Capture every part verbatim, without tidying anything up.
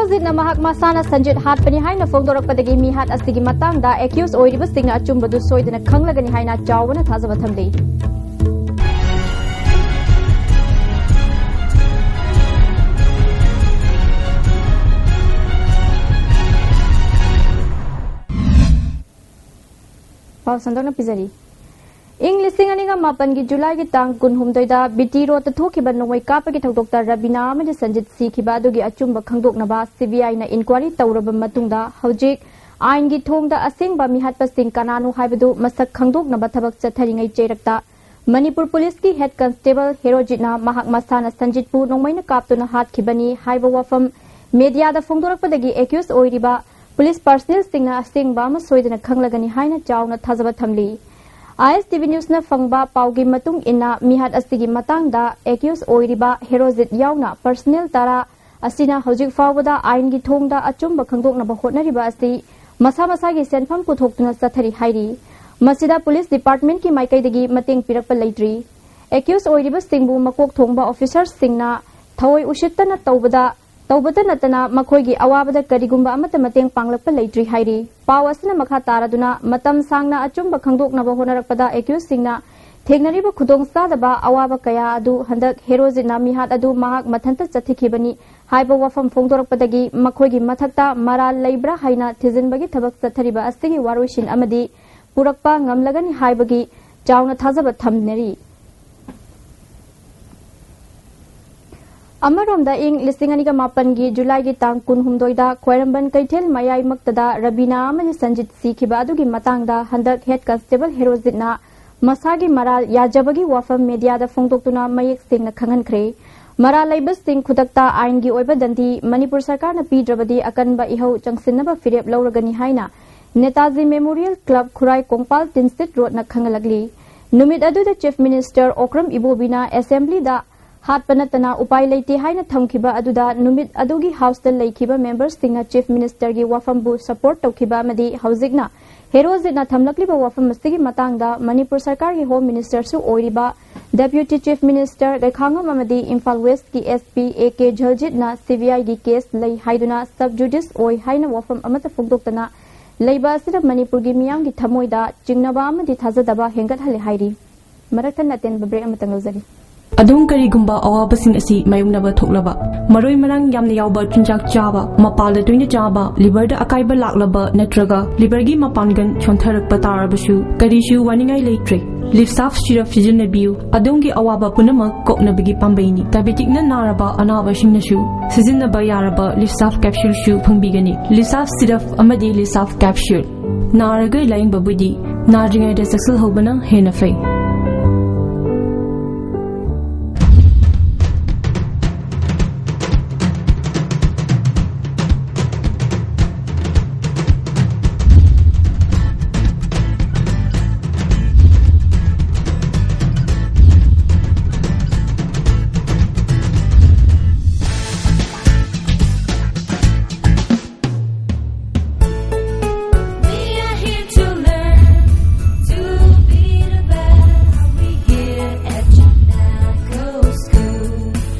ꯍꯧꯖꯤꯛꯅ ꯃꯍꯥꯛ ꯃꯁꯥꯅ ꯁꯟꯖꯤꯠ ꯍꯥꯠꯄꯅꯤ ꯍꯥꯏꯅ ꯐꯣꯡꯗꯣꯔꯛꯄꯗꯒꯤ ꯃꯤꯍꯥꯠ ꯑꯁꯤꯒꯤ ꯃꯇꯥꯡꯗ ꯑꯦꯀ꯭ꯌꯨꯁ ꯑꯣꯏꯔꯤꯕꯁꯤꯡꯅ ꯑꯆꯨꯝꯕꯗꯨ ꯁꯣꯏꯗꯅ ꯈꯪꯂꯒꯅꯤ ꯍꯥꯏꯅ ꯆꯥꯎꯕꯅ ꯊꯥꯖꯕ ꯊꯝꯂꯤ꯫ ꯄꯥꯎ ꯁꯟꯗꯣꯛꯅ ꯄꯤꯖꯔꯤ꯫ ꯏꯪ ꯂꯤꯁꯤꯡ ꯑꯅꯤꯒ ꯃꯥꯄꯟꯒꯤ ꯖꯨꯂꯥꯏꯒꯤ ꯇꯥꯡ ꯀꯨꯟꯍꯨꯝꯗꯣꯏꯗ ꯕꯤ ꯇꯤ ꯔꯣꯗꯇ ꯊꯣꯛꯈꯤꯕ ꯅꯣꯡꯃꯩ ꯀꯥꯞꯄꯒꯤ ꯊꯧꯗꯣꯛꯇ ꯔꯕꯤꯅꯥ ꯑꯃꯗꯤ ꯁꯟꯖꯤꯠ ꯁꯤꯈꯤꯕ ꯑꯗꯨꯒꯤ ꯑꯆꯨꯝꯕ ꯈꯪꯗꯣꯛꯅꯕ ꯁꯤ ꯕꯤ ꯑꯥꯏꯅ ꯏꯟꯀ꯭ꯋꯥꯔꯤ ꯇꯧꯔꯕ ꯃꯇꯨꯡꯗ ꯍꯧꯖꯤꯛ ꯑꯥꯏꯟꯒꯤ ꯊꯣꯡꯗ ꯑꯁꯦꯡꯕ ꯃꯤꯍꯥꯠꯄꯁꯤꯡ ꯀꯅꯥꯅꯣ ꯍꯥꯏꯕꯗꯨ ꯃꯁꯛ ꯈꯪꯗꯣꯛꯅꯕ ꯊꯕꯛ ꯆꯠꯊꯔꯤꯉꯩ ꯆꯩꯔꯛꯇ ꯃꯅꯤꯄꯨꯔ ꯄꯨꯂꯤꯁꯀꯤ ꯍꯦꯗ ꯀꯟꯁꯇꯦꯕꯜ ꯍꯦꯔꯣꯖꯤꯠꯅ ꯃꯍꯥꯛ ꯃꯁꯥꯅ ꯁꯟꯖꯤꯠꯄꯨ ꯅꯣꯡꯃꯩꯅ ꯀꯥꯞꯇꯨꯅ ꯍꯥꯠꯈꯤꯕꯅꯤ ꯍꯥꯏꯕ ꯋꯥꯐꯝ ꯃꯦꯗꯤꯌꯥꯗ ꯐꯣꯡꯗꯣꯔꯛꯄꯗꯒꯤ ꯑꯦꯀ꯭ꯌꯨꯁ ꯑꯣꯏꯔꯤꯕ ꯄꯨꯂꯤꯁ ꯄꯥꯔꯁꯅꯦꯜꯁꯤꯡꯅ ꯑꯁꯦꯡꯕ ꯑꯃ ꯁꯣꯏꯗꯅ ꯈꯪꯂꯒꯅꯤ ꯍꯥꯏꯅ ꯆꯥꯎꯅ ꯊꯥꯖꯕ ꯊꯝꯂꯤ꯫ ꯑꯥꯏ ꯑꯦꯁ ꯇꯤ ꯚꯤ ꯅ꯭ꯌꯨꯁꯅ ꯐꯪꯕ ꯄꯥꯎꯒꯤ ꯃꯇꯨꯡ ꯏꯟꯅ ꯃꯤꯍꯥꯠ ꯑꯁꯤꯒꯤ ꯃꯇꯥꯡꯗ ꯑꯦꯀ꯭ꯌꯨꯁ ꯑꯣꯏꯔꯤꯕ ꯍꯦꯔꯣꯖꯤꯠ ꯌꯥꯎꯅ ꯄꯥꯔꯁꯅꯦꯜ ꯇꯔꯥ ꯑꯁꯤꯅ ꯍꯧꯖꯤꯛ ꯐꯥꯎꯕꯗ ꯑꯥꯏꯟꯒꯤ ꯊꯣꯡꯗ ꯑꯆꯨꯝꯕ ꯈꯪꯗꯣꯛꯅꯕ ꯍꯣꯠꯅꯔꯤꯕ ꯑꯁꯤ ꯃꯁꯥ ꯃꯁꯥꯒꯤ ꯁꯦꯟꯐꯝ ꯄꯨꯊꯣꯛꯇꯨꯅ ꯆꯠꯊꯔꯤ ꯍꯥꯏꯔꯤ꯫ ꯃꯁꯤꯗ ꯄꯨꯂꯤꯁ ꯗꯤꯄꯥꯔꯠꯃꯦꯟꯠꯀꯤ ꯃꯥꯏꯀꯩꯗꯒꯤ ꯃꯇꯦꯡ ꯄꯤꯔꯛꯄ ꯂꯩꯇ꯭ꯔꯤ꯫ ꯑꯦꯀ꯭ꯌꯨꯁ ꯑꯣꯏꯔꯤꯕꯁꯤꯡꯕꯨ ꯃꯀꯣꯛ ꯊꯣꯡꯕ ꯑꯣꯐꯤꯁꯥꯔꯁꯤꯡꯅ ꯊꯑꯣꯏ ꯎꯁꯤꯠꯇꯅ ꯇꯧꯕꯗ ꯇꯧꯕꯇ ꯅꯠꯇꯅ ꯃꯈꯣꯏꯒꯤ ꯑꯋꯥꯕꯗ ꯀꯔꯤꯒꯨꯝꯕ ꯑꯃꯠꯇ ꯃꯇꯦꯡ ꯄꯥꯡꯂꯛꯄ ꯂꯩꯇ꯭ꯔꯤ ꯍꯥꯏꯔꯤ꯫ ꯄꯥꯎ ꯑꯁꯤꯅ ꯃꯈꯥ ꯇꯥꯔꯗꯨꯅ ꯃꯇꯝ ꯁꯥꯡꯅ ꯑꯆꯨꯝꯕ ꯈꯪꯗꯣꯛꯅꯕ ꯍꯣꯠꯅꯔꯛꯄꯗ ꯑꯦꯀ꯭ꯌꯨꯁꯁꯤꯡꯅ ꯊꯦꯡꯅꯔꯤꯕ ꯈꯨꯗꯣꯡꯆꯥꯗꯕ ꯑꯋꯥꯕ ꯀꯌꯥ ꯑꯗꯨ ꯍꯟꯗꯛ ꯍꯦꯔꯣꯖꯤꯠꯅ ꯃꯤꯍꯥꯠ ꯑꯗꯨ ꯃꯍꯥꯛ ꯃꯊꯟꯇ ꯆꯠꯊꯈꯤꯕꯅꯤ ꯍꯥꯏꯕ ꯋꯥꯐꯝ ꯐꯣꯡꯗꯣꯔꯛꯄꯗꯒꯤ ꯃꯈꯣꯏꯒꯤ ꯃꯊꯛꯇ ꯃꯔꯥꯜ ꯂꯩꯕ꯭ꯔꯥ ꯍꯥꯏꯅ ꯊꯤꯖꯤꯟꯕꯒꯤ ꯊꯕꯛ ꯆꯠꯊꯔꯤꯕ ꯑꯁꯤꯒꯤ ꯋꯥꯔꯣꯏꯁꯤꯟ ꯑꯃꯗꯤ ꯄꯨꯔꯛꯄ ꯉꯝꯂꯒꯅꯤ ꯍꯥꯏꯕꯒꯤ ꯆꯥꯎꯅ ꯊꯥꯖꯕ ꯊꯝꯅꯔꯤ꯫ ꯑꯃꯔꯣꯝꯗ ꯏꯪ ꯂꯤꯁꯤꯡ ꯑꯅꯤꯒ ꯃꯥꯄꯟꯒꯤ ꯖꯨꯂꯥꯏꯒꯤ ꯇꯥꯡ ꯀꯨꯟꯍꯨꯝꯗꯣꯏꯗ ꯈ꯭ꯋꯥꯏꯔꯝꯕꯟ ꯀꯩꯊꯦꯜ ꯃꯌꯥꯏꯃꯛꯇꯗ ꯔꯕꯤꯅꯥ ꯑꯃꯗꯤ ꯁꯟꯖꯤꯠ ꯁꯤꯈꯤꯕ ꯑꯗꯨꯒꯤ ꯃꯇꯥꯡꯗ ꯍꯟꯗꯛ ꯍꯦꯗ ꯀꯟꯁꯇꯦꯕꯜ ꯍꯦꯔꯣꯖꯤꯠꯅ ꯃꯁꯥꯒꯤ ꯃꯔꯥꯜ ꯌꯥꯖꯕꯒꯤ ꯋꯥꯐꯝ ꯃꯦꯗꯤꯌꯥꯗ ꯐꯣꯡꯗꯣꯛꯇꯨꯅ ꯃꯌꯦꯛ ꯁꯦꯡꯅ ꯈꯪꯍꯟꯈ꯭ꯔꯦ꯫ ꯃꯔꯥꯜ ꯂꯩꯕꯁꯤꯡ ꯈꯨꯗꯛꯇ ꯑꯥꯏꯟꯒꯤ ꯑꯣꯏꯕ ꯗꯟꯗꯤ ꯃꯅꯤꯄꯨꯔ ꯁꯔꯀꯥꯔꯅ ꯄꯤꯗ꯭ꯔꯕꯗꯤ ꯑꯀꯟꯕ ꯏꯍꯧ ꯆꯪꯁꯤꯟꯅꯕ ꯐꯤꯔꯦꯞ ꯂꯧꯔꯒꯅꯤ ꯍꯥꯏꯅ ꯅꯦꯇꯥꯖꯤ ꯃꯦꯃꯣꯔꯤꯌꯦꯜ ꯀ꯭ꯂꯕ ꯈꯨꯔꯥꯏ ꯀꯣꯡꯄꯥꯜ ꯇꯤꯟꯁꯤꯠ ꯔꯣꯗꯅ ꯈꯪꯍꯜꯂꯛꯂꯤ꯫ ꯅꯨꯃꯤꯠ ꯑꯗꯨꯗ ꯆꯤꯐ ꯃꯤꯅꯤꯁꯇꯔ ꯑꯣꯀ꯭ꯔꯝ ꯏꯕꯣꯕꯤꯅ ꯑꯦꯁꯦꯝꯕ꯭ꯂꯤꯗ ꯍꯥꯠꯄ ꯅꯠꯇꯅ ꯎꯄꯥꯏ ꯂꯩꯇꯦ ꯍꯥꯏꯅ ꯊꯝꯈꯤꯕ ꯑꯗꯨꯗ ꯅꯨꯃꯤꯠ ꯑꯗꯨꯒꯤ ꯍꯥꯎꯁꯇ ꯂꯩꯈꯤꯕ ꯃꯦꯝꯕꯔꯁꯤꯡꯅ ꯆꯤꯐ ꯃꯤꯅꯤꯁꯇꯔꯒꯤ ꯋꯥꯐꯝꯕꯨ ꯁꯄꯣꯔꯠ ꯇꯧꯈꯤꯕ ꯑꯃꯗꯤ ꯍꯧꯖꯤꯛꯅ ꯍꯦꯔꯣꯖꯤꯠꯅ ꯊꯝꯂꯛꯂꯤꯕ ꯋꯥꯐꯝ ꯑꯁꯤꯒꯤ ꯃꯇꯥꯡꯗ ꯃꯅꯤꯄꯨꯔ ꯁꯔꯀꯥꯔꯒꯤ ꯍꯣꯝ ꯃꯤꯅꯤꯁꯇꯔꯁꯨ ꯑꯣꯏꯔꯤꯕ Deputy Chief Minister ꯒꯩꯈꯥꯉꯝ ꯑꯃꯗꯤ ꯏꯝꯐꯥꯜ ꯋꯦꯁꯀꯤ SP A K ꯖꯜꯖꯤꯠꯅ CBIꯒꯤ case ꯂꯩ ꯍꯥꯏꯗꯨꯅ sub judice ꯑꯣꯏ ꯍꯥꯏꯅ ꯋꯥꯐꯝ ꯑꯃꯠꯇ ꯐꯣꯡꯗꯣꯛꯇꯅ ꯂꯩꯕ ꯑꯁꯤꯅ ꯃꯅꯤꯄꯨꯔꯒꯤ ꯃꯤꯌꯥꯝꯒꯤ ꯊꯃꯣꯏꯗ ꯆꯤꯡꯅꯕ ꯑꯃꯗꯤ ꯊꯥꯖꯗꯕ ꯍꯦꯟꯒꯠꯍꯜꯂꯦ ꯍꯥꯏꯔꯤ꯫ ꯃꯔꯛ ꯊꯠꯅ ꯑꯇꯦꯟꯕ break ꯑꯃꯇꯪ ꯂꯧꯖꯒꯦ꯫ ꯑꯗꯣꯝ ꯀꯔꯤꯒꯨꯝꯕ ꯑꯋꯥꯕꯁꯤꯡ ꯑꯁꯤ ꯃꯥꯌꯣꯛꯅꯕ ꯊꯣꯛꯂꯕ, ꯃꯔꯣꯏ ꯃꯔꯥꯡ ꯌꯥꯝꯅ ꯌꯥꯎꯕ ꯆꯤꯟꯖꯥꯛ ꯆꯥꯕ, ꯃꯄꯥꯜꯗ ꯇꯣꯏꯅ ꯆꯥꯕ, liverꯗ ꯑꯀꯥꯏꯕ ꯂꯥꯛꯂꯕ ꯅꯠꯇ꯭ꯔꯒ liverꯒꯤ ꯃꯄꯥꯡꯒꯜ ꯁꯣꯟꯊꯔꯛꯄ ꯇꯥꯔꯕꯁꯨ ꯀꯔꯤꯁꯨ ꯋꯥꯅꯤꯡꯉꯥꯏ ꯂꯩꯇ꯭ꯔꯦ꯫ Livsaf syrup ꯁꯤꯖꯤꯟꯅꯕꯤꯌꯨ꯫ ꯑꯗꯣꯝꯒꯤ ꯑꯋꯥꯕ ꯄꯨꯝꯅꯃꯛ ꯀꯣꯛꯅꯕꯒꯤ ꯄꯥꯝꯕꯩꯅꯤ꯫ Diabeticꯅ ꯅꯥꯔꯕ ꯑꯅꯥꯕꯁꯤꯡꯅꯁꯨ ꯁꯤꯖꯤꯟꯅꯕ ꯌꯥꯔꯕ Livsaf capsuleꯁꯨ ꯐꯪꯕꯤꯒꯅꯤ꯫ Livsaf syrup ꯑꯃꯗꯤ Livsaf capsule꯫ ꯅꯥꯔꯒ ꯂꯥꯌꯦꯡꯕꯕꯨꯗꯤ ꯅꯥꯗ꯭ꯔꯤꯉꯩꯗ ꯆꯦꯛꯁꯤꯜꯍꯧꯕꯅ ꯍꯦꯟꯅ ꯐꯩ꯫ We are here to learn to be the best. We here at Chinago School.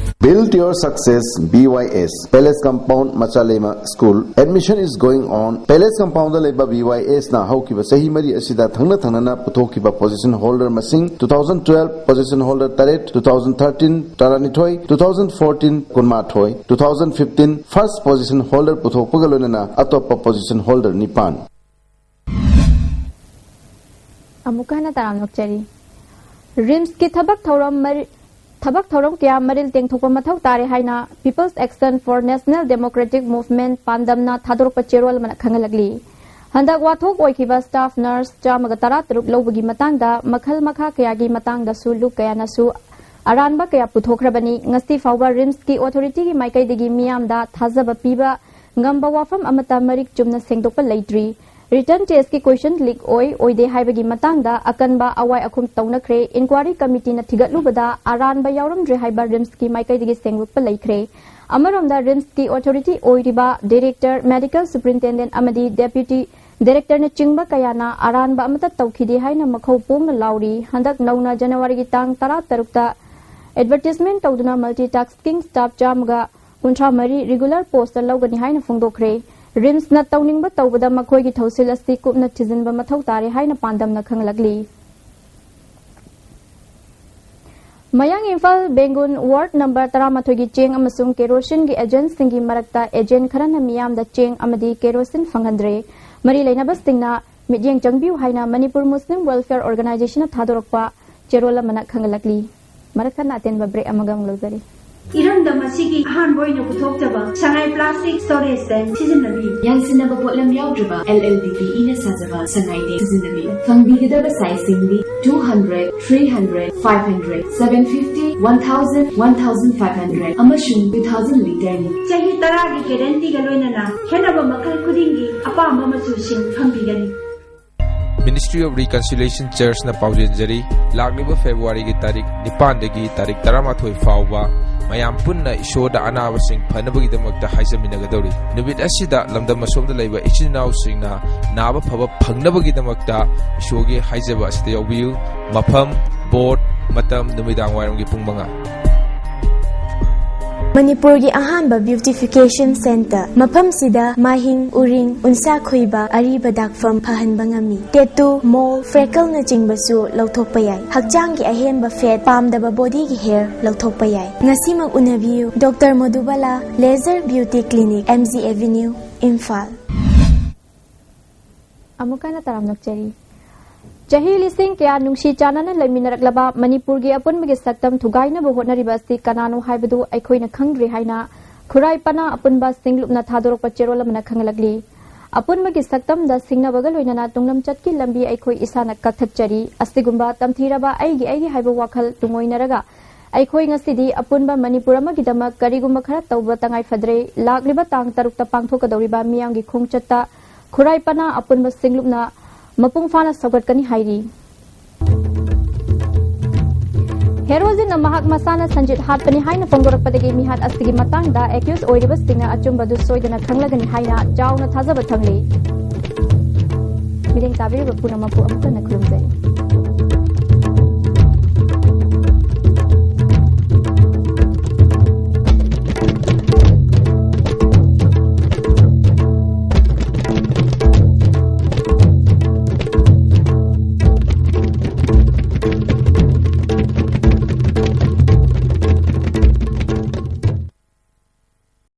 Build your success, B Y S, Palace Compound, Machalema School. Admission is going on. Palace Compoundꯗ ꯂꯩꯕ B Y Sꯅ ꯍꯧꯈꯤꯕ ꯆꯍꯤ ꯃꯔꯤ ꯑꯁꯤꯗ ꯊꯪꯅ ꯊꯪꯅꯅ ꯄꯨꯊꯣꯛꯈꯤꯕ position holder ꯃꯁꯤꯡ two thousand twelve position holder ꯇꯔꯦꯠ, two thousand thirteen ꯇꯔꯥꯅꯤꯊꯣꯏ, two thousand fourteen ꯀꯨꯟꯃꯥꯊꯣꯏ, two thousand fifteen first position holder ꯄꯨꯊꯣꯛꯄꯒ ꯂꯣꯏꯅꯅ ꯑꯇꯣꯞꯄ position holder ꯅꯤꯄꯥꯟ꯫ ꯑꯃꯨꯛꯀ ꯍꯟꯅ ꯇꯔꯥꯝꯅ ꯑꯣꯛꯆꯔꯤ꯫ RIMSꯀꯤ ꯊꯕꯛ ꯊꯧꯔꯝ ꯃꯔꯤ-, ꯊꯕꯛ ꯊꯧꯔꯝ ꯀꯌꯥ ꯃꯔꯤꯜ ꯇꯦꯡꯊꯣꯛꯄ ꯃꯊꯧ ꯇꯥꯔꯦ ꯍꯥꯏꯅ People's Action for National Democratic Movement ꯄꯥꯟꯗꯝꯅ ꯊꯥꯗꯣꯔꯛꯄ ꯆꯦꯔꯣꯜ ꯑꯃꯅ ꯈꯪꯍꯜꯂꯛꯂꯤ꯫ ꯍꯟꯗꯛ ꯋꯥꯊꯣꯛ ꯑꯣꯏꯈꯤꯕ staff nurse ꯆꯥꯝꯃꯒ ꯇꯔꯥꯇꯔꯨꯛ ꯂꯧꯕꯒꯤ ꯃꯇꯥꯡꯗ ꯃꯈꯜ ꯃꯈꯥ ꯀꯌꯥꯒꯤ ꯃꯇꯥꯡꯗꯁꯨ ꯂꯨꯞ ꯀꯌꯥꯅꯁꯨ ꯑꯔꯥꯟꯕ ꯀꯌꯥ ꯄꯨꯊꯣꯛꯈ꯭ꯔꯕꯅꯤ꯫ ꯉꯁꯤ ꯐꯥꯎꯕ RIMSꯀꯤ authorityꯒꯤ ꯃꯥꯏꯀꯩꯗꯒꯤ ꯃꯤꯌꯥꯝꯗ ꯊꯥꯖꯕ ꯄꯤꯕ ꯉꯝꯕ ꯋꯥꯐꯝ ꯑꯃꯠꯇ ꯃꯔꯤꯛ ꯆꯨꯝꯅ ꯁꯦꯡꯗꯣꯛꯄ ꯂꯩꯇ꯭ꯔꯤ꯫ Written testꯀꯤ question leak ꯑꯣꯏ, ꯑꯣꯏꯗꯦ ꯍꯥꯏꯕꯒꯤ ꯃꯇꯥꯡꯗ ꯑꯀꯟꯕ ꯑꯋꯥꯏ ꯑꯈꯨꯝ ꯇꯧꯅꯈ꯭ꯔꯦ꯫ Inquiry committeeꯅ ꯊꯤꯒꯠꯂꯨꯕꯗ ꯑꯔꯥꯟꯕ ꯌꯥꯎꯔꯝꯗ꯭ꯔꯦ ꯍꯥꯏꯕ RIMSꯀꯤ ꯃꯥꯏꯀꯩꯗꯒꯤ ꯁꯦꯡꯗꯣꯛꯄ ꯂꯩꯈ꯭ꯔꯦ꯫ ꯑꯃꯔꯣꯝꯗ RIMSꯀꯤ authority ꯑꯣꯏꯔꯤꯕ director, medical superintendent ꯑꯃꯗꯤ deputy ꯗꯥꯏꯔꯦꯛꯇꯔꯅꯆꯤꯡꯕ ꯀꯌꯥꯅ ꯑꯔꯥꯟꯕ ꯑꯃꯠꯇ ꯇꯧꯈꯤꯗꯦ ꯍꯥꯏꯅ ꯃꯈꯧ ꯄꯣꯡꯅ ꯂꯥꯎꯔꯤ꯫ ꯍꯟꯗꯛ ꯅꯧꯅ ꯖꯅꯋꯥꯔꯤꯒꯤ ꯇꯥꯡ ꯇꯔꯥ ꯇꯔꯨꯛꯇ ꯑꯦꯗꯚꯔꯇꯤꯁꯃꯦꯟ ꯇꯧꯗꯨꯅ ꯃꯜꯇꯤ ꯇꯥꯁꯀꯤꯡ ꯁ꯭ꯇꯥꯐ ꯆꯥꯝꯃꯒ ꯀꯨꯟꯊ꯭ꯔꯥ ꯃꯔꯤ ꯔꯤꯒꯨꯂꯔ ꯄꯣꯁꯇ ꯂꯧꯒꯅꯤ ꯍꯥꯏꯅ ꯐꯣꯡꯗꯣꯛꯈ꯭ꯔꯦ꯫ ꯔꯤꯝꯁꯅ ꯇꯧꯅꯤꯡꯕ ꯇꯧꯕꯗ ꯃꯈꯣꯏꯒꯤ ꯊꯧꯁꯤꯜ ꯑꯁꯤ ꯀꯨꯞꯅ ꯊꯤꯖꯤꯟꯕ ꯃꯊꯧ ꯇꯥꯔꯦ ꯍꯥꯏꯅ ꯄꯥꯟꯗꯝꯅ ꯈꯪꯂꯛꯂꯤ꯫ ꯃꯌꯥꯡ ꯏꯝꯐꯥꯜ ꯕꯦꯡꯒꯨꯟ ꯋꯥꯔꯗ ꯅꯝꯕꯔ ꯇꯔꯥꯃꯥꯊꯣꯏꯒꯤ ꯆꯦꯡ ꯑꯃꯁꯨꯡ ꯀꯦꯔꯣꯁꯤꯟꯒꯤ ꯑꯦꯖꯦꯟꯁꯤꯡꯒꯤ ꯃꯔꯛꯇ ꯑꯦꯖꯦꯟ ꯈꯔꯅ ꯃꯤꯌꯥꯝꯗ ꯆꯦꯡ ꯑꯃꯗꯤ ꯀꯦꯔꯣꯁꯤꯟ ꯐꯪꯍꯟꯗ꯭ꯔꯦ꯫ ꯃꯔꯤ ꯂꯩꯅꯕꯁꯤꯡꯅ ꯃꯤꯠꯌꯦꯡ ꯆꯪꯕꯤꯌꯨ ꯍꯥꯏꯅ ꯃꯅꯤꯄꯨꯔ ꯃꯨꯁꯂꯤꯝ ꯋꯦꯜꯐꯤꯌꯔ ꯑꯣꯔꯒꯅꯥꯏꯖꯦꯁꯟꯅ ꯊꯥꯗꯣꯔꯛꯄ ꯆꯦꯔꯣꯜ ꯑꯃꯅ ꯈꯪꯍꯜꯂꯛꯂꯤ꯫ ꯃꯔꯛ ꯊꯠꯅ ꯑꯇꯦꯟꯕ ꯕ꯭ꯔꯦꯛ ꯑꯃꯒ ꯑꯃꯨꯛ ꯂꯧꯖꯔꯤ꯫ ꯏꯔꯝꯗꯝ ꯑꯁꯤꯒꯤ ꯑꯍꯥꯟꯕ ꯑꯣꯏꯅ ꯄꯨꯊꯣꯛꯆꯕ ꯁꯉꯥꯏ ꯄ꯭ꯂꯥꯁꯇꯤꯛ ꯁ꯭ꯇꯣꯔꯦꯖ ꯇꯦꯡ ꯁꯤꯖꯤꯟꯅꯕꯤꯌꯨ꯫ ꯌꯥꯟꯁꯤꯟꯅꯕ ꯄꯣꯠꯂꯝ ꯌꯥꯎꯗ꯭ꯔꯕ ꯑꯦꯜ ꯑꯦꯜ ꯗꯤ ꯄꯤ ꯏꯅ ꯁꯥꯖꯕ ꯁꯉꯥꯏ ꯇꯦꯡ ꯁꯤꯖꯤꯟꯅꯕꯤꯌꯨ꯫ ꯐꯪꯕꯤꯒꯗꯕ ꯁꯥꯏꯖꯁꯤꯡꯗꯤ two hundred, three hundred, five hundred, seven fifty, one thousand, one thousand five hundred ꯑꯃꯁꯨꯡ two thousand ꯂꯤꯇꯔꯅꯤ꯫ ꯆꯍꯤ ꯇꯔꯥꯒꯤ ꯒꯦꯔꯦꯟꯇꯤꯒ ꯂꯣꯏꯅꯅ ꯈꯦꯠꯅꯕ ꯃꯈꯜ ꯈꯨꯗꯤꯡꯒꯤ ꯑꯄꯥꯝꯕ ꯃꯆꯨꯁꯤꯡ ꯐꯪꯕꯤꯒꯅꯤ꯫ Ministry of Reconciliation Churchꯅ ꯄꯥꯎꯖꯦꯟꯖꯔꯤ꯫ ꯂꯥꯛꯂꯤꯕ ꯐꯦꯕ꯭ꯔꯨꯋꯥꯔꯤꯒꯤ ꯇꯥꯔꯤꯛ ꯅꯤꯄꯥꯟꯗꯒꯤ ꯇꯥꯔꯤꯛ ꯇꯔꯥꯃꯥꯊꯣꯏ ꯐꯥꯎꯕ ꯃꯌꯥꯝ ꯄꯨꯟꯅ ꯏꯁꯣꯔꯗ ꯑꯅꯥꯕꯁꯤꯡ ꯐꯅꯕꯒꯤꯗꯃꯛꯇ ꯍꯥꯏꯖꯃꯤꯟꯅꯒꯗꯧꯔꯤ꯫ ꯅꯨꯃꯤꯠ ꯑꯁꯤꯗ ꯂꯝꯗꯝ ꯑꯁꯣꯝꯗ ꯂꯩꯕ ꯏꯆꯤꯟ ꯏꯅꯥꯎꯁꯤꯡꯅ ꯅꯥꯕ ꯐꯕ ꯐꯪꯅꯕꯒꯤꯗꯃꯛꯇ ꯏꯁꯣꯔꯒꯤ ꯍꯥꯏꯖꯕ ꯑꯁꯤꯗ ꯌꯥꯎꯕꯤꯌꯨ꯫ ꯃꯐꯝ, ꯕꯣꯔꯗ, ꯃꯇꯝ, ꯅꯨꯃꯤꯗꯥꯡ ꯋꯥꯏꯔꯝꯒꯤ ꯄꯨꯡ ꯃꯉꯥ꯫ ꯃꯅꯤꯄꯨꯔꯒꯤ ꯑꯍꯥꯟꯕ ꯕ꯭ꯌꯨꯇꯤꯐꯤꯀꯦꯁꯟ ꯁꯦꯟꯇꯔ꯫ ꯃꯐꯝꯁꯤꯗ ꯃꯍꯤꯡ, ꯎꯔꯤꯡ, ꯎꯟꯁꯥ ꯈꯣꯏꯕ, ꯑꯔꯤꯕ ꯗꯥꯛꯐꯝ ꯐꯍꯟꯕ ꯉꯝꯃꯤ꯫ ꯇꯦꯇꯨ, ꯃꯣꯜ, ꯐ꯭ꯔꯦꯀꯜꯅꯆꯤꯡꯕꯁꯨ ꯂꯧꯊꯣꯛꯄ ꯌꯥꯏ꯫ ꯍꯛꯆꯥꯡꯒꯤ ꯑꯍꯦꯟꯕ ꯐꯦꯠ, ꯄꯥꯝꯗꯕ ꯕꯣꯗꯤꯒꯤ ꯍꯦꯌꯔ ꯂꯧꯊꯣꯛꯄ ꯌꯥꯏ꯫ ꯉꯁꯤꯃꯛ ꯎꯅꯕꯤꯌꯨ꯫ Doctor Modhubala, laser beauty clinic, M G avenue, Imphal. ꯑꯃꯨꯛ ꯍꯟꯅ ꯇꯔꯥꯝꯅ ꯑꯣꯛꯆꯔꯤ꯫ ꯆꯍꯤ ꯂꯤꯁꯤꯡ ꯀꯌꯥ ꯅꯨꯡꯁꯤ ꯆꯥꯟꯅꯅ ꯂꯩꯃꯤꯟꯅꯔꯛꯂꯕ ꯃꯅꯤꯄꯨꯔꯒꯤ ꯑꯄꯨꯟꯕꯒꯤ ꯁꯛꯇꯝ ꯊꯨꯒꯥꯏꯅꯕ ꯍꯣꯠꯅꯔꯤꯕ ꯑꯁꯤ ꯀꯅꯥꯅꯣ ꯍꯥꯏꯕꯗꯨ ꯑꯩꯈꯣꯏꯅ ꯈꯪꯗ꯭ꯔꯤ ꯍꯥꯏꯅ ꯈꯨꯔꯥꯏ ꯄꯅꯥ ꯑꯄꯨꯟꯕ ꯁꯤꯡꯂꯨꯞꯅ ꯊꯥꯗꯣꯔꯛꯄ ꯆꯦꯔꯣꯜ ꯑꯃꯅ ꯈꯪꯍꯜꯂꯛꯂꯤ꯫ ꯑꯄꯨꯟꯕꯒꯤ ꯁꯛꯇꯝꯗ ꯁꯤꯡꯅꯕꯒ ꯂꯣꯏꯅꯅ ꯇꯨꯡꯂꯝꯆꯠꯀꯤ ꯂꯝꯕꯤ ꯑꯩꯈꯣꯏ ꯏꯁꯥꯅ ꯀꯛꯊꯠꯆꯔꯤ꯫ ꯑꯁꯤꯒꯨꯝꯕ ꯇꯝꯊꯤꯔꯕ ꯑꯩꯒꯤ ꯑꯩꯒꯤ ꯍꯥꯏꯕ ꯋꯥꯈꯜ ꯇꯨꯡꯑꯣꯏꯅꯔꯒ ꯑꯩꯈꯣꯏ ꯉꯁꯤꯗꯤ ꯑꯄꯨꯟꯕ ꯃꯅꯤꯄꯨꯔ ꯑꯃꯒꯤꯗꯃꯛ ꯀꯔꯤꯒꯨꯝꯕ ꯈꯔ ꯇꯧꯕ ꯇꯉꯥꯏ ꯐꯗ꯭ꯔꯦ꯫ ꯂꯥꯛꯂꯤꯕ ꯇꯥꯡ ꯇꯔꯨꯛꯇ ꯄꯥꯡꯊꯣꯛꯀꯗꯧꯔꯤꯕ ꯃꯤꯌꯥꯝꯒꯤ ꯈꯣꯡꯆꯠꯇ ꯈꯨꯔꯥꯏ ꯄꯅꯥ ꯑꯄꯨꯟꯕ ꯁꯤꯡꯂꯨꯞꯅ ꯃꯄꯨꯡ ꯐꯥꯅ ꯁꯧꯒꯠꯀꯅꯤ ꯍꯥꯏꯔꯤ꯫ ꯍꯦꯔꯣꯖꯤꯟꯅ ꯃꯍꯥꯛ ꯃꯁꯥꯅ ꯁꯟꯖꯤꯠ ꯍꯥꯠꯄꯅꯤ ꯍꯥꯏꯅ ꯐꯣꯡꯗꯣꯔꯛꯄꯗꯒꯤ ꯃꯤꯍꯥꯠ ꯑꯁꯤꯒꯤ ꯃꯇꯥꯡꯗ ꯑꯦꯀ꯭ꯌꯨꯁ ꯑꯣꯏꯔꯤꯕꯁꯤꯡꯅ ꯑꯆꯨꯝꯕꯗꯨ ꯁꯣꯏꯗꯅ ꯈꯪꯂꯒꯅꯤ ꯍꯥꯏꯅ ꯆꯥꯎꯅ ꯊꯥꯖꯕ ꯊꯝꯂꯤ꯫ ꯃꯤꯠꯌꯦꯡ ꯇꯥꯕꯤꯔꯤꯕ ꯄꯨꯝꯅꯃꯛꯄꯨ ꯑꯃꯨꯛ ꯍꯟꯅ ꯈꯨꯔꯨꯝꯖꯔꯤ꯫